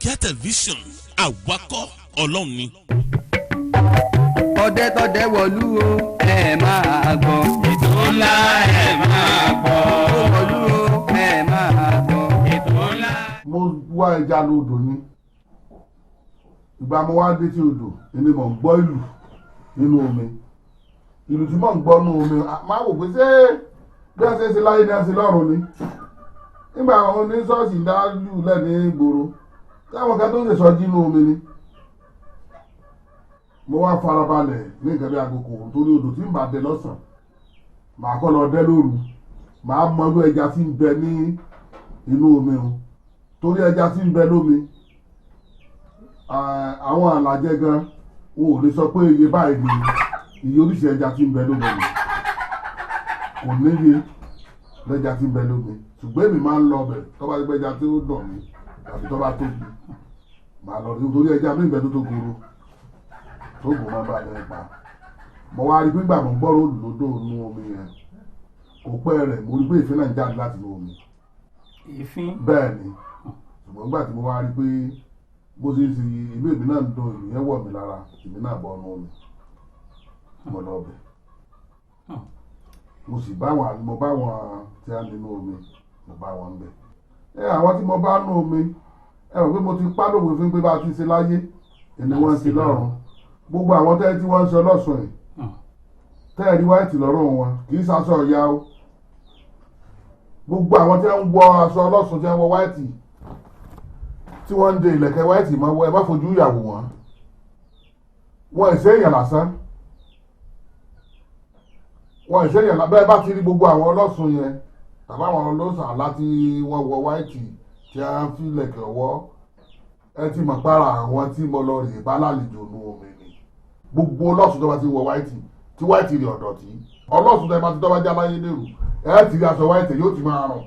Wòbíà Tẹlifíṣàn, àwakọ̀ Ọlọ́run ni. Ọdẹ tọdẹ wọ̀lú o, ẹ máa gbọ́. Ètò ńlá, ẹ máa gbọ́. Wọ̀lú o, ẹ máa gbọ́. Ètò ńlá. Mo wá ẹja lódò ni. Ìgbà mo wá dé tí odò ni mo ń gbọ́ ìlù nínú omi. Ìlù tí mo ń gbọ́ nínú omi, máa wò pé ṣé bí wọ́n ṣe ń ṣe láyé ní wọ́n ṣe lọ́run ni. Nígbà àwọn oníṣọ́ọ̀ṣì dá lù lẹ́ni ìgboro, táwọn kan tó ń ṣèṣọ́jí nínú omi ni. Mo wá farabalẹ̀ ní nǹkan bí aago kò torí odò tí ń bá dé lọ́sàn, màá kọ́ lọ dẹ́ lóru, màá mọ irú ẹja tí ń bẹ ní inú omi o, torí ẹja tí ń bẹ lómi, àwọn àlàjẹ gan wọn ò lè sọ pé iye báyìí ni iye oríṣi ẹja tí ń bẹ lómi ni. Kò níye lẹ́ja tí ń bẹ lómi, ṣùgbọ́n èmi máa ń lọ ọbẹ̀ tó bá gbẹ́ja tí ó dàn mí tàbí tó bá tóbi, màá lọ rí, torí ẹja mi ń bẹ tó tó goro tó gùn máa bá mi pa. Mo wá rí pé gbà mo gbọ́rọ̀ lódò nú omi yẹn, kò pẹ́ rẹ̀, mo rí pé ìfín náà ń jáde láti inú omi. Èéfín? Bẹ́ẹ̀ ni, ṣùgbọ́n nígbà tí mo wá rí pé bó ṣe ń ṣe ìlú èmi náà ń dùn, ìlú yẹn wọ̀ mí lára, èmi náà bọ́ ọ́nú omi, mo lọ bẹ̀, mo sì bá wọn, mo bá wọn tí a nínú omi, mo bá wọn bẹ̀. Ẹ àwọn tí mo bá nú omi, ẹ rò pé mo ti pa lówe fún pé bá a ti ṣe láyé ẹni wọ́n ń ṣe lọ́run. Gbogbo àwọn tẹ́ tí wọ́n ń ṣe ọlọ́sùn yìí, tẹ́ ẹ̀ rí white lọ́rùn wọn, kì í ṣaṣọ ìyá o. Gbogbo àwọn tí wọ́n ń wọ aṣọ ọlọ́sùn, tí wọ́n wọ white, tí wọ́n ń de ìlẹ̀kẹ̀ white mọ́wọ́, ẹ má fojú ìyàwó wọn. Wọn ìṣe èèyàn lásán, wọn ìṣe èèyàn bẹ́ẹ̀. Bá ti rí gbogbo àwọn ọlọ́sùn yẹn tàbí àwọn ọlọ́sùn àlá tí wọ́n wọ white, tí wọ́n fi ìlẹ̀kẹ̀ ọwọ́, ẹ ti mọ̀ pára àwọn tí mo lọ rè bá lálejò nu omi ni. Gbogbo ọlọ́sùn tó bá ti wọ white, tí white rí ọ̀dọ̀ tí ọlọ́sùn tó bá ti tọ́ bá já láyé lérò, ẹ ti rí aṣọ white yóò ti máa rùn,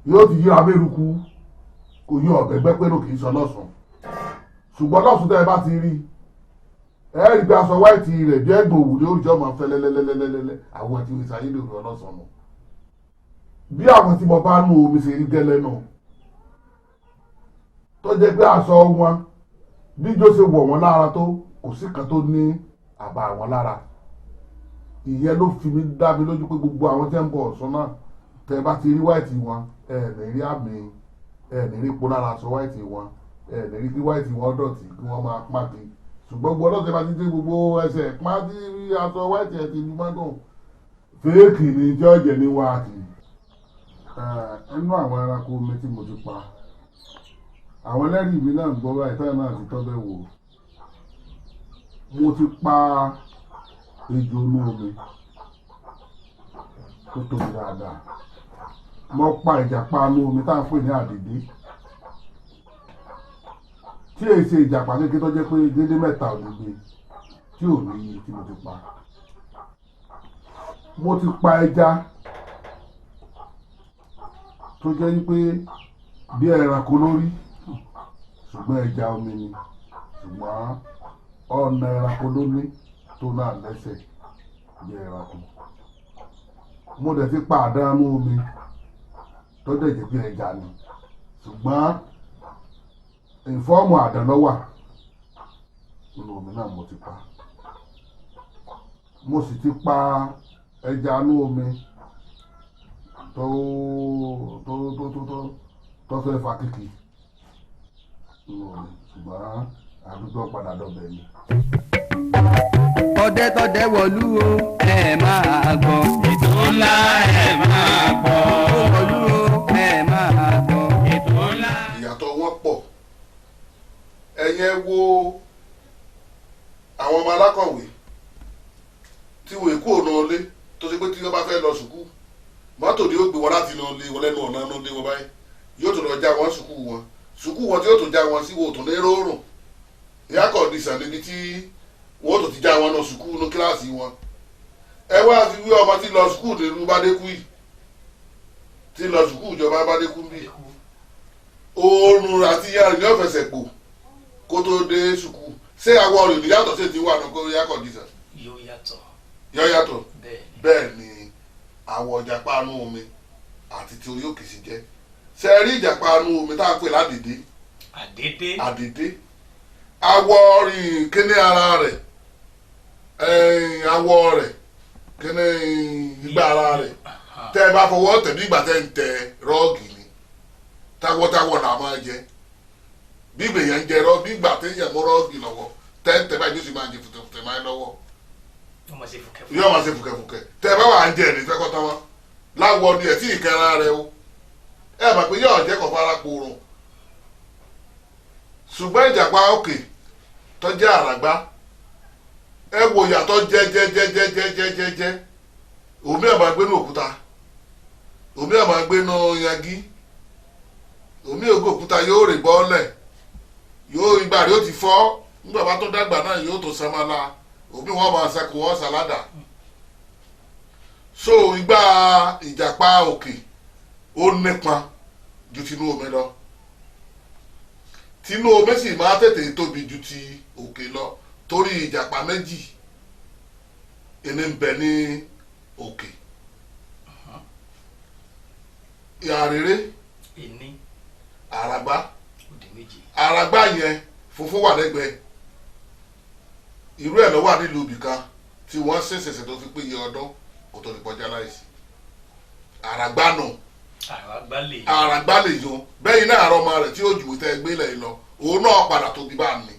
yóò ti yíra mẹ́rùkú, kò yí ọ̀bẹ gbẹ́ pé kì í sọ lọ́sùn. Ṣùgbọ́n lọ́sùn tẹ́ ẹ bá ti rí, ẹ rí bí aṣọ white rẹ̀ bí ẹ̀gbọ̀n òwú ní oríṣi ọmọ fẹ́ lẹ́lẹ́lẹ́lẹ́lẹ́. Àwọn tí wọ́n ṣayé lérò ọlọ́sùn nù, bí àwọn tí mo bá nú omi ṣe rí gẹ́lẹ́ nù, tó jẹ́ pé aṣọ wọn bí jó ṣe wọ̀ wọ́n lára tó, kò sí kan tó ní àbá wọn lára. Ìyẹn ló fi mi dá mi lójú pé gbogbo àwọn tí ń bọ̀ Ọ̀ṣun náà, tẹ́ bá ti rí white wọn, ẹ ní rí àmì, ẹ ní rí po lára aṣọ white wọn, ẹ ní rí kí white wọn dọ̀tí kí wọ́n máa pàdé. Ṣùgbọ́n gbogbo ọlọ́sẹ̀ bá ti dé, gbogbo ẹsẹ̀ pá tí aṣọ white ẹ̀ ti lu mọ́gùn, fake ni tí ọ̀jẹ̀ ní wáàkì. Nínú àwọn ẹranko omi tí mo ti pa, àwọn ẹlẹ́rìí mi náà ń gbọ́ báyìí, táyà náà ti tọ́ bẹ́ẹ̀ wò. Mo ti pa ejò inú omi tó tóbi dáadáa. Mo pa ìjàpá inú omi tá à ń pè ní àdìdí, tí èyí ṣe ìjàpá kékeré tó jẹ́ pé dédé mẹ́ta ò lè gbé, tí ò ní iye tí mo ti pa. Mo ti pa ẹja tó jẹ́ wípé bí ẹranko lórí, ṣùgbọ́n ẹja omi ni, ṣùgbọ́n ọ̀nà ẹranko ló ní tó náà lẹ́sẹ̀ bí ẹranko. Mo dẹ̀ ti pa àdánù omi tó dẹ̀ jẹ́ pé ẹja ni, ṣùgbọ́n ìfọ́ọ̀mù àdán ló wà nínú omi náà mo ti pa. Mo sì ti pa ẹja inú omi tó fẹ́ fa kíkì nínú omi, ṣùgbọ́n àdúgbò padà dọ̀bẹ̀ ni. Ọdẹ tọdẹ wọ̀lú o, ẹ máa gbọ́. Ètò ńlá, ẹ máa gbọ́. Wọ̀lú o, ẹ máa gbọ́. Ètò ńlá. Ìyàtọ̀ wọn pọ̀. Ẹ̀yin ẹ wo àwọn ọmọ alákọ̀wé tí wọ́n èkó ọ̀nà ilé, tó ṣe pé tí wọ́n bá fẹ́ lọ sùkúù, mọ́tò ni yóò gbé wọn láti inú ilé wọn, lẹ́nu ọ̀nà inú ilé wọn báyìí, yóò tó lọ já wọn sùkúù wọn. Sùkúù wọn tí yóò tó já wọn sí, wọn ò tún ní rọrùn ìyá kọ̀ọ̀dìsàn níbi tí wọ́n tó ti já wọn lọ sùkúù ní kíláàsì wọn. Ẹ wá fi wí ọmọ tí lọ sùkúù nílùú Bádékù yìí, tí lọ sùkúù ìjọba Bádékù bí, oorun àti yàrá ní ọ̀fẹsẹ̀ pò kó tó dé sùkúù. Ṣé àwọ̀ rẹ̀ ní yàtọ̀ sí ti wà ní kó ìyá kọ̀ọ̀dìsàn? Yóò yàtọ̀. Yọ yàtọ̀. Bẹ́ẹ̀ ni. Bẹ́ẹ̀ ni àwọ̀ ìjàpá inú omi àti ti orí òkè sì jẹ́. Ṣe rí ìjàpá inú omi tá à ń pè ládìdí? Àdédé. Àdédé awọ rìn kíní ara rẹ̀, awọ rẹ̀ kíní igbá ara rẹ̀, tẹ́ ẹ bá fọwọ́ tẹ̀ bí ìgbà tẹ́ ń tẹ rọ́ọ̀gì ni. Táwọ́táwọ́ là máa jẹ bí ìgbè yẹn ń jẹ rọ́, bí ìgbà téèyàn mú rọ́ọ̀gì lọ́wọ́ tẹ́ ń tẹ báyìí, yóò sì máa jẹ fùtẹ̀fùtẹ̀ máa ń lọ́wọ́. Yóò máa ṣe fùkẹ́fùkẹ́. Yóò máa ṣe fùkẹ́fùkẹ́. Tẹ́ ẹ bá wà ń jẹ ẹ̀ní fẹ́kọ́tà wọn láwọ ni ẹ̀ tí ìkẹra rẹ o, ẹ mọ̀ pé yóò jẹ́ kó fara kporun. Ṣùgbọ́n ìjàpá òkè tó jẹ́ àràgbá, ẹ wò yàtọ̀ jẹ́ jẹ́ jẹ́ jẹ́ jẹ́ jẹ́ jẹ́ jẹ́. Omi ẹ̀ máa gbénú òkúta, omi ẹ̀ máa gbénú yangi, omi ògo òkúta yóò rè bọ́ọ̀lẹ̀, yóò ìgbà rẹ̀ ó ti fọ́. Nígbà bá tó dàgbà náà yóò tó sanmọ́lá, omi wọn máa sẹ́kù wọn sàládà. So ìgbà ìjàpá òkè ó nípọn ju tinú omi lọ. Tinú omi sì máa tètè tóbi ju ti òkè lọ, torí ìjàpá méjì ẹni ń bẹ ní òkè àrèrè. Ení. Àràgbá. Ó di méjì. Àràgbá yẹn funfun wà lẹ́gbẹ̀ẹ́. Irú ẹ̀ ló wà nílùú ibìkan tí wọ́n ṣẹ̀ṣẹ̀ṣẹ̀ tó fi péye ọdún kó tó di kọjá láìsí àràgbá nù. Àràgbá lè. Àràgbá lè yan bẹ́ẹ̀ iná àrọ́ ọmọ rẹ̀ tí ó jùwé tẹ́ gbé lẹ̀ lọ, òun náà padà tóbi bá ní.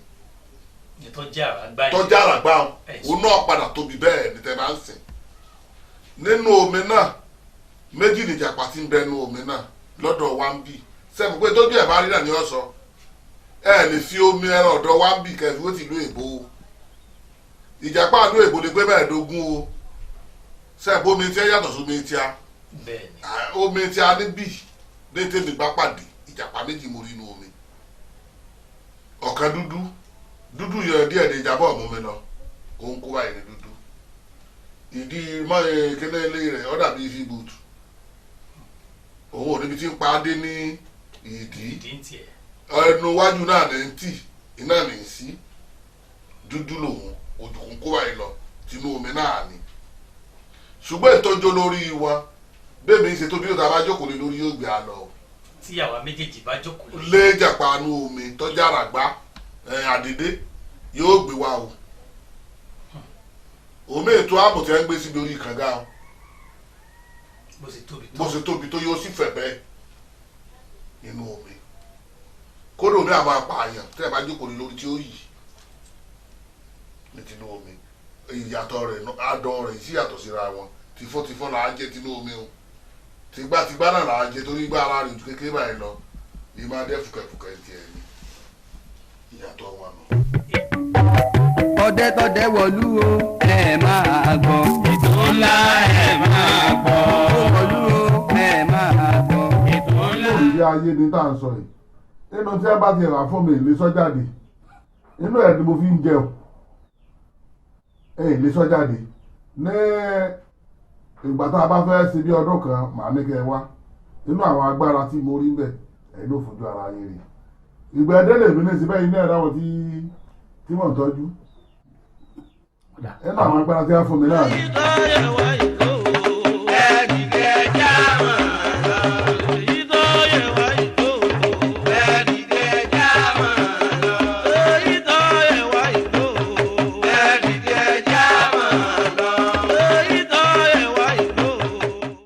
Ní tó jẹ́ àràgbá yẹn. Tọ́jà àràgbá Ẹ̀. òun náà padà tóbi bẹ́ẹ̀ ní tẹ́ bá ń sìn nínú omi náà. Méjì nìjàpá tí ń bẹ nínú omi náà lọ́dọ̀ wa ń bì sẹ́mi pé tójú ẹ̀ bá rí náà ní ọ̀sọ́. Ẹ lè fi omi ẹran ọ̀dọ̀ wa ń bì kẹfì ó ti ìlú èbó o. Ìjàpá ìlú èbó lè pé 15 o. Sẹ́mi omi tí ẹ yàtọ̀ sómi tí a Bẹ́ẹ̀ ni. Omi tí a ní bì ní tèmi bá pàdé ìjàpá méjì mo rí inú omi. Ọ̀kan dúdú dúdú yẹn díẹ̀ ní ìjàpá ọ̀mú mi lọ òun kó báyìí ní dúdú ìdí mọ́ kíní ilé rẹ̀ ó dàbí ifi bùtù òun ò níbi tí ń pa á dé ní ìdí. Ìdí ń tiẹ̀. Ẹnu iwájú náà ní ń tì iná ní ń sí. Dúdú lòun òjòkun kó báyìí lọ tinú omi náà ni. Ṣùgbọ́n ìtọ́jú lórí wa bẹ́ẹ̀ mi ń ṣe tóbi yóò tá a bá jókòó lé lórí yóò gbé a lọ. Tí àwa méjèèjì bá jókòó lé. Lé jàpá inú omi tọ́jú àràgbá àdédé yóò gbé wa o. Omi ètò ààbò tí wọ́n ń gbé síbi orí kànga o. Bó ṣe tóbi tó. Bó ṣe tóbi tó yóò sì fẹ̀ bẹ́ẹ̀ nínú omi. Kódò omi àwọn apààyàn tẹ́ ẹ bá jókòó lé lórí tí ó yìí ní tinú omi. Ìyàtọ̀ rẹ̀ adùn rẹ̀ sí yàtọ̀ síra wọn. Tìfọ́tìfọ́ là á jẹ tinú omi o, tìgbàtìgbà náà là á jẹ, torí gbà ara rẹ̀ ju kékeré báyìí lọ ní máa dẹ́ fùkẹ̀fùkẹ̀ tiẹ̀ ní ìyàtọ̀ wọn nù. Ọdẹ tọdẹ wọ̀lú o, ẹ máa gbọ́. Ètò ńlá, ẹ máa gbọ́. Wọ̀lú o, ẹ máa gbọ́. Ètò ńlá. Ìdí ayé ni tá à ń sọ yìí. Nínú tí ẹ bá ti rà fún mi ìlé sọ́jáde inú ẹ̀ ni mo fi ń jẹun. Ẹ ìlé sọ́jáde ní ìgbà tá a bá fẹ́ ṣe bí ọdún kan, màá ní kẹ́ ẹ wá nínú àwọn agbára tí mo rí ń bẹ̀. Ẹ̀ ló fojú ara yín rí ìgbà ẹdẹ lèmi ní síbẹ̀ yìí ní ẹ̀rọ àwọn tí mò ń tọ́jú nínú àwọn agbára tí wọ́n fún mi náà ni.